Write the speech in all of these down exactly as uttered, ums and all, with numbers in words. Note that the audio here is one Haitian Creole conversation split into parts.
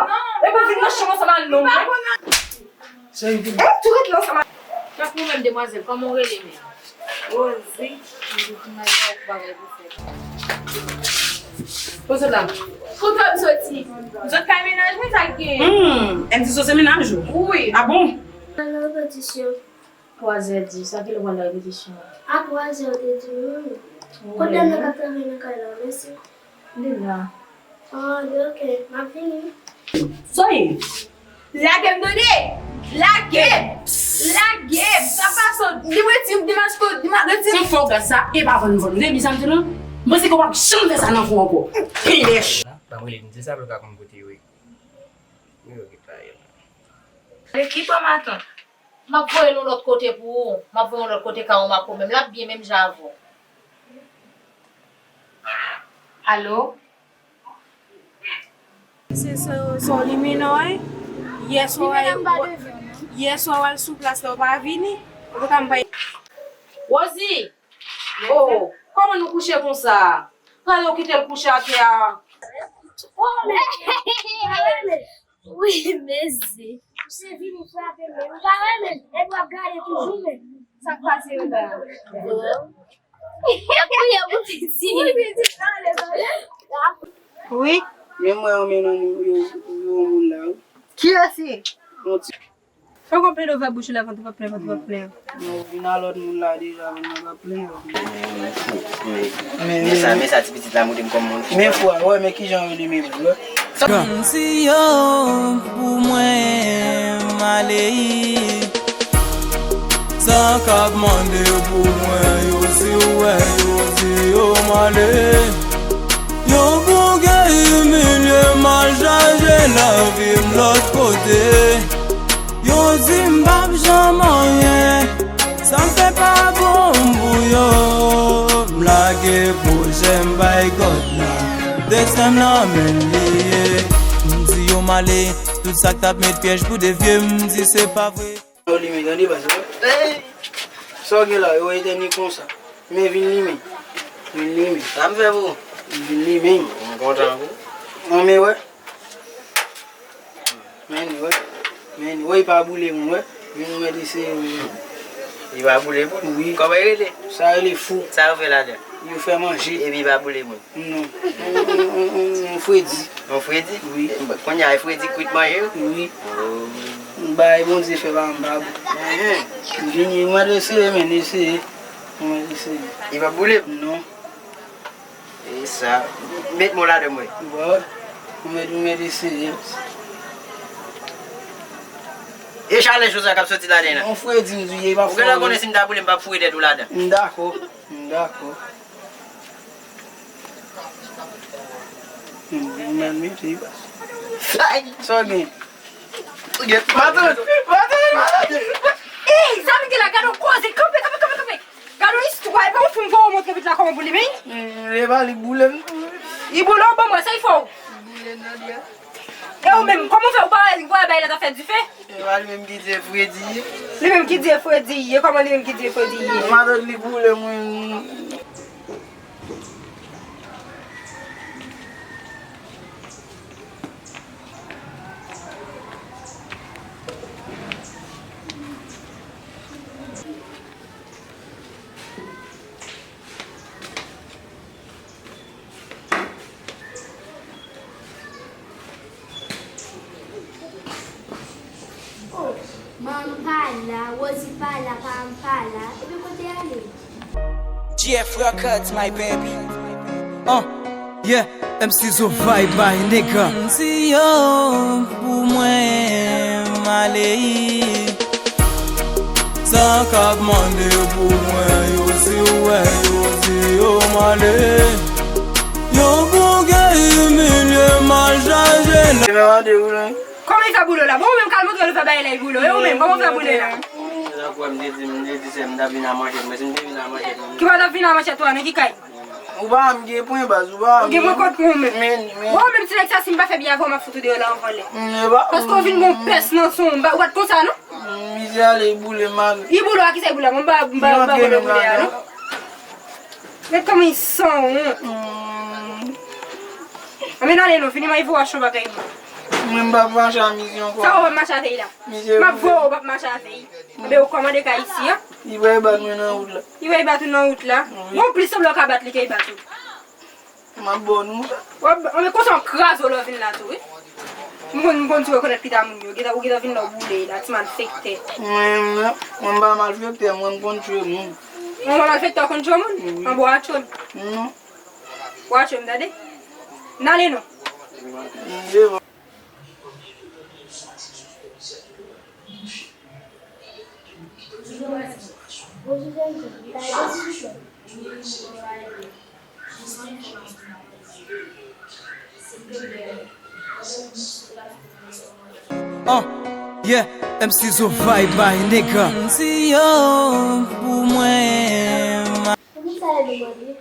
Epi w vin nan chanm ansanm ak nonm mwen. Seri de. Epi tou ret la ansanm ak. Tank mwen menm, demwazèl, kòman w rele menm? Rosie. M di pou mwen gen bagay pou fè. Poze la. Kote w soti? M sot kay mennaj mwen, sa k gen? Hmm, M T C se mennaj ou? Wi. A bon? Nan repetisyon. Twazè dis, a kilè w pral nan repetisyon an? A twazè, w te di m. Wi. Kote m nan ka travay nan kay la, mèsi. Li la. Ah, ok, m ap vini. Sa ye? Lage m tande! Lage m! Lage m! Sa fason, di mwen ti, di masko, di ma, di ti. M fè w gad sa, e pa vann vann. Ou te di sa m di non? M panse ke w p ap janm fè sa nan vi w ankò. Pèch! Ban m rele m di sa pou l ka konn kote yo ye. Yo, ki pa ye la. Lekip an matant. M ap voye l yon lòt kote pou ou. M ap voye l yon lòt kote ka yon mako menm. L ap byen menm jan avè w. Alo? Se sa, sa w limina w, wi. Yè swa w al, yè swa w al sou plas la, w pa vini. Ou pa ka m pa. Wozi! Oh, kòman nou kouche konsa? Prale w kite l kouche atè a. Oh, men. Wi, mezi. Misye vini frape men. Ou pa renmen? Epi w ap gade toujou men. Sa k pase yo la? Yo kriye pou piti. Wi. Men mwen renmen nan moun yo, yo moun la, wi. Kiyès li? Yon ti Fè w konprann ouvè bouch ou lè vant ou pa plen, vant ou pa plen. Non, vin a lòt moun la deja, moun nan pa plen. Men, men sa, men sa ti pitit la montre m kòm moun fou. Men fwa, wè, men kijan yo li menm, wè. Sa m di yo pou mwen m ale. Sa k ap mande pou mwen, yo di w wè, yo di yo m ale. Yo bouke imilye m al chache lavi m lòt kote. Yo di m p ap janm anyen, sa m fè pa bon pou yo. M lage pwojè m bay God la, desten m nan men l li ye. M di yo m ale, tout sa k t ap met pyèj pou devye m, m di se pa vre. Yo limen, tande, baz, wè. Sa w gen la, yo etèn li konsa. Men vin limen. Vin limen. Sa m fè pou ou? Vin limen. M kontan pou ou. An, men wè. Men wè. Men wè, li pa boule moun, wè. Vin mwen eseye, wi. Li pa boule moun? Wi. Kòman li rele? Sa rele fou. Sa yo fè ladan? Yo fè manje. Epi li pa boule moun? Non. On, on, on, on, on fredi. On fredi? Wi. Kounye a, e fredi kwit manje yo? Wi. Oh. M bay Bondye fè pa m pa bon. Mhm. Vini, mwen eseye, men eseye. Mwen eseye. Li pa boule? Non. E sa. Met mwen ladan mwen. Bon. Mwen, mwen eseye. E chalè Jozya k ap soti ladan la? On fredi, m di, e pa. Ou genlè konnen si m ta boule, m p ap foure tèt ou ladan. M dakò. M dakò. Hmm, mwen mete. Sa gen? Matant, matant, matant. Ey, sa vin gen la, gade yon koze. Kanpe, kanpe, kanpe, kanpe. Gade yon istwa, e pa yon fim pou w montre pitit la kòman boule, men. Hmm, e pa li boule m. Li boule w, ban mwen, sa l fè w? Boule nan li a. E ou menm, kòman w fè ou pa wè, ou pa wè bagay la ta fè dife? E pa li menm ki di e fredi ye. Li menm ki di e fredi ye, kòman li menm ki di e fredi ye? Matant li boule mwen. Oh, manman m pa la, Rosie pa la, papa m pa la, epi kote y ale? G F Records, my baby. Uh, yeah, M C Zo vibe, my nigga. M C Zo pou mwen m ale. Sa k ap mande pou mwen, yo di w wè, yo di yo m ale. Yo bouke imilye m al chaje la. Li menm an de boule. Kòman li fè boule w la? Bon, ou menm k al montre l ou fè bagay la, li boule w. E ou menm, kòman w fè boule la? Se sa k wè m te di, m te di se m t ap vin a manchèt mwen. Si m te vin a manchèt mwen. Ki pa t ap vin a manchèt ou a, nan ki kay? Ou pa janm gen pwen baz, ou pa janm gen pwen kont mwen menm. Men, men. Bon, menm ti nèg sa, si m pa fè byen avè w, m ap fout ou deyò la anvan lè. Paske w vin gon pès nan son w, ou pa t konn sa non? Mizè ale, li boule m ale. Li boule w a kisa li boule a? Mwen m pa, m pa, m pa konn boule a non. Gad kòman li sanwont. Anben n ale non, vini m a evo achte yon bagay mwen. Mwen m p ap mache a mizye ankò. Sa w p ap mache avè l la? Mizye. M ap voye w p ap mache avè l. Enben, ou kòmande kay isi a. Li pral bat mwen nan wout la. Li pral bat ou nan wout la? Wi. Bon, plis sanble w ka bat li ke li bat ou. M ap ba w nou. W ap, anben, konsa w kraze w lè w vin la tou, wi. M konn, m konn di w rekonèt pita moun yo. Gentan, ou gentan vin la, w boule la, ti malfektè. Mwen, mwen, mwen pa malfektè, mwen, m konn tchwe moun. Mwen pa malfektè, w konn tchwe moun? Wi. Anben, w a tchwe m. Non. W a tchwe m, tande? N ale non. M devan. Uh, yeah, M C Zo vibe by nigga. M C yo pou mwen. Pou ki sa yo demande?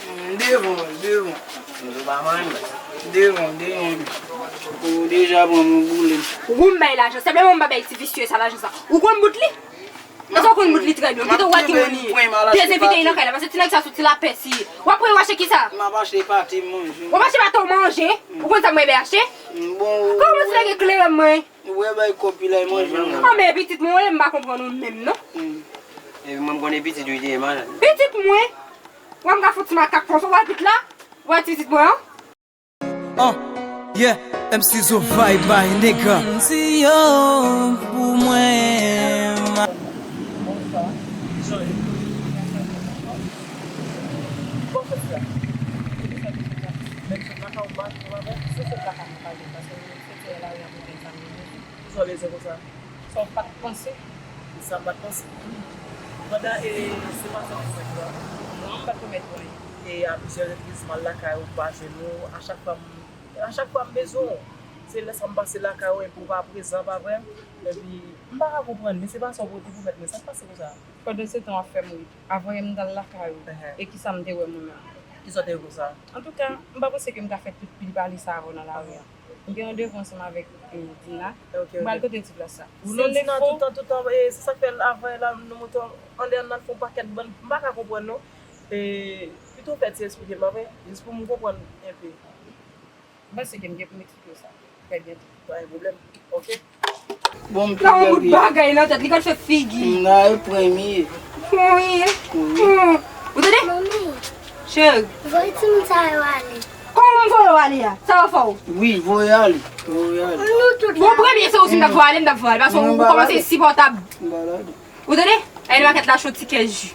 M devan, devan. M pa manyen. Devan, devan. Ou deja pran m, ou boule m. Ou konn bay lajan. Senpleman m pa bay ti visye sa lajan sa. Ou konn bout li? Èske ou konn bout li trè byen? Ou kite w wè timoun li. Dezevite li nan kay la. Paske ti nèg sa sou ti lapès li ye. W ap pran yo achte kisa? M ap achte pate manje. W ap achte pate w manje? Ou konn sa mwen bay achte? Bon. Kòman ti nèg eklere mwen? Ou wè bay kòb pi la, e manje m nan. Anben pitit mwen, ou wè m pa konprann ou menm non. Hmm. Epi mwen m konnen pitit ou te ye malad. Pitit mwen? Wè m ka fouti makak konsa, w al pit la? Ou wè ti pitit mwen an? Uh, yeah, M C Zo vibe by nigga. M C yo pou mwen. Bonswa. Jan e? Bon, se sa. Se sa ki se sa. Menm si w pa ka w pa, se pa vre, se se pa ka m pa jwenn, paske se ti lari a pou fè sa m bezwen. Kisa w bezwen konsa? Sa w pa t panse? Sa m pa t panse? Pandan, e, se pa sa ki sa ki pa bon. Non, m pa t pwomèt ou anyen. E a plizyè repriz, m al lakay ou, m pa jwenn ou. A chak fwa m, a chak fwa m bezwen w. Se lè sa m pase lakay ou, epi ou pa prezan, pa vre? Epi, m pa ka konprann, men se pa sa w te pwomèt mwen. Sa k pase konsa? Pandan se tan w ap fè m ri. Avan yè m t al lakay ou. Ehe. E kisa m te wè mwen menm? Kisa w te wè konsa? Antouka, m pa panse ke m ta fè tout pil pale sa avè w nan lari a. M gen randevou ansanm avèk, e, Dina. Ok, ok. M pral kote ti plas sa. Ou non Dina, tout tan, tout tan, e, se sa k fè avan yè la, nou monte anlè, n al fè yon pakèt bann, m pa ka konprann non. E, pito w fè ti eksplike m, pa vre? Jis pou m konprann enpe. M panse ke m gen pou m eksplike w sa trè byento. Pa gen pwoblèm. Ok. Bon, m pi bèl. Nan yon bout bagay nan tèt li, gad fè figi. M nan e premye. Wi. Wi. Hmm. Ou tande? Manmi. Cheri. Voye timoun sa yo ale. Kòman m voye yo ale a? Sa yo fè w? Wi, voye ale. Voye ale. Nou tout la. Bon, premye se ou si m t ap voye ale, m t ap voye ale. Paske ou kòmanse ensipòtab. M pa la. Ou tande? Ay, nan makèt la cho ti kè ji.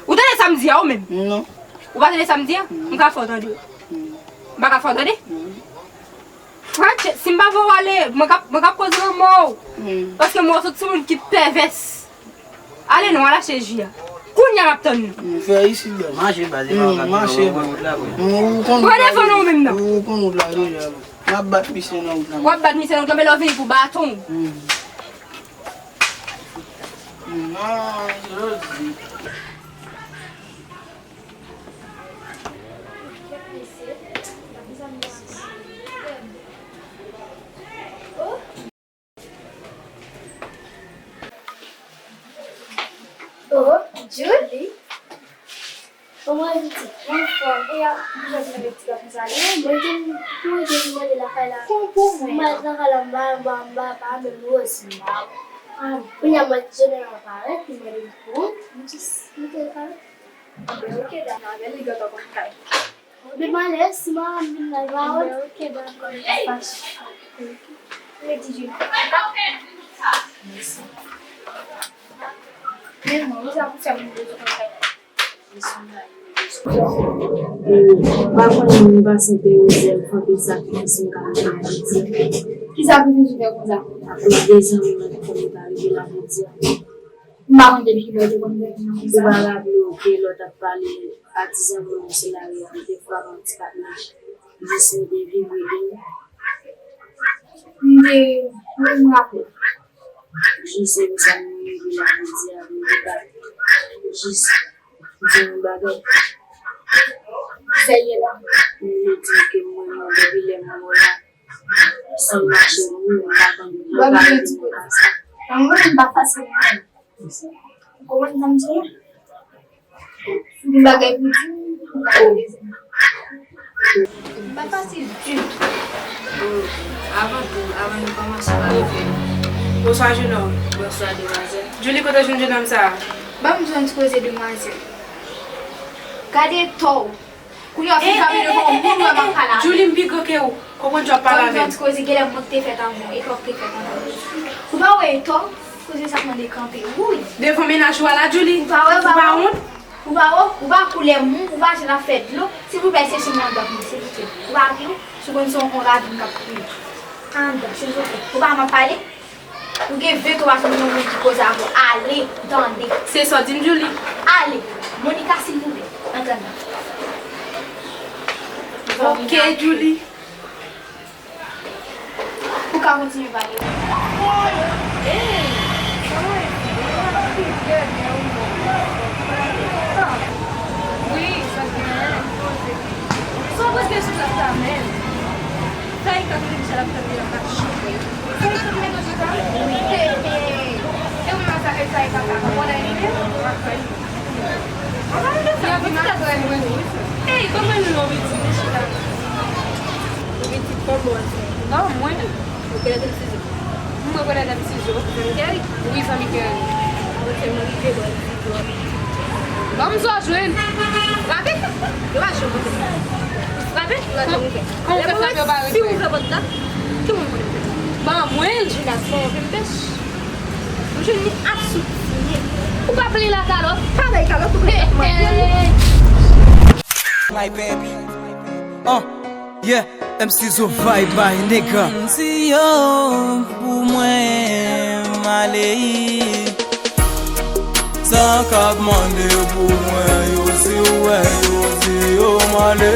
Ou tande sa m di a ou menm? Non. Ou pa tande sa m di a? M ka fè w tande. M pa ka fè w tande? Frantche, si m pa voye w ale, mwen k ap, mwen k ap koz lanmò w. Paske m wè w se yon timoun ki pèvès. Ale non, al achte ji a. Kounye a m ap tann nou. M fè isi, baz. Mache, baz, e pa w k ap di nou wout la, vre. Pran devan non ou menm nan. Ou konn wout la deja, baz. M ap bat misye nan wout la. W ap bat misye nan wout la, men lè w vini pou baton. Oh, Julie. Kòman pitit? Mwen anfòm. E a, ou jwenn mwen ti gason sa li? Mwen te, mwen te vin mande lakay la. Konpou mwen. Mwen lakay la, mwen pa, mwen pa, mwen pa menm resi mwen. Ah, kounye a mwen jeneral parèt, li mande m pou ou. Mwen jis, mwen te parèt. Anben, oke, dakò, anben, li gentan konn kay. Anben, m ale, si mwen vin la, va. Anben, oke, dakò, pa fache. Oke. Redi, Julie. Mèsi. Men mwen, ou sa pou fè m bezwen konn kay. M pa konn moun pase te rizè, m fè anpil sakrifis m ka rive la jodi a. Ki sakrifis ou fè konsa? Akoz de zanmi mwen ki fè m rive la jodi a. M pa konn depi kilè w te konn fè moun konsa. Ou pa raple w ke lè w t ap pale a ti zanmi w nan se lari a, ou te frape yon ti kat mach. Jis m te vibre li. M te, m raple. Jis se pou sa m rive la jodi a, m te ka jis di yon bagay. Sa ye la? M vle di ke mwen menm depi lè m wè w la, san m mache, m pa konn, m pa konn sa. Mwen menm m pa fasil non. Kòman m di nou? Yon bagay pou di, Pa fasil ditou. Avan tou, avan nou kòmanse, pa bliye. Bonswa, jenòm. Bonswa, demwazèl. Julie, kote w jwenn jenòm sa a? Ban m di w yon ti koze, demwazèl. Gade eta w. Kounye a w fin kanpe devan yon moun, wè m ap pale avè w. Julie, m pi gran ke w. Konprann jan w ap pale avè m. Ban m di w yon ti koze, genlè mwen ki te fèt avan w, epi w ki te fèt avan m. Ou pa wè eta w? Koze sa k mande kanpe. Wouy! Devan mennaj ou a la, Julie? Ou pa wè, ou pa wè? Ou pa wont? Ou pa wont? Ou pa koulè moun, ou pa jan l ap fè dlo. Silvouplè, se sou mwen w ap vin, silvouplè. Ou pa ri w? Si w konn se yon ravin k ap kouri. Anndan, silvouplè. Ou pa wè m ap pale? Ou gen ventwa jou m gen yon moun ki koze avè w. Ale, ou tande. Se sa w di m, Julie? Ale. Monica, silvouplè. Antann. Ok, Julie. Ou ka kontinye pale. Wi, sa genyen. Sa w prèske sou sa menm. Sa e ka kote Michel ap tande, ap chofe. Sa e ka kote Michel ap tande. E, e, e, ou nan sa, e sa e ka, ou konn anyen? Ann pale de sa, bon, ti gad sa, mwen, wi. Ey, ban mwen non, pitit, mwen chita. Pitit, kòman w fè? Ban mwen. Ou konn M C Zo? Mwen konn M C Zo. Zanmi Kerry? Wi, zanmi Kerry. Mwen sèlman rive bò M C Zo. Ban m zo jwenn. Frape. Yo pa janm ouvè. Frape. Yo pa janm ouvè. Kòman w fè frape, yo pa ouvè? Si w ouvè pòt la, ki moun konn ouvè? Ban mwen l. Jinas, ban mwen pèch. M jwenn li ap soutyen. Ou pa plen la kalòt? Pa bay kalòt, ou plen la. My baby. Uh, yeah, M C Zo vibe by nigga. M C Zo pou mwen m ale. Sa k ap mande pou mwen, yo di w wè, yo di yo m ale.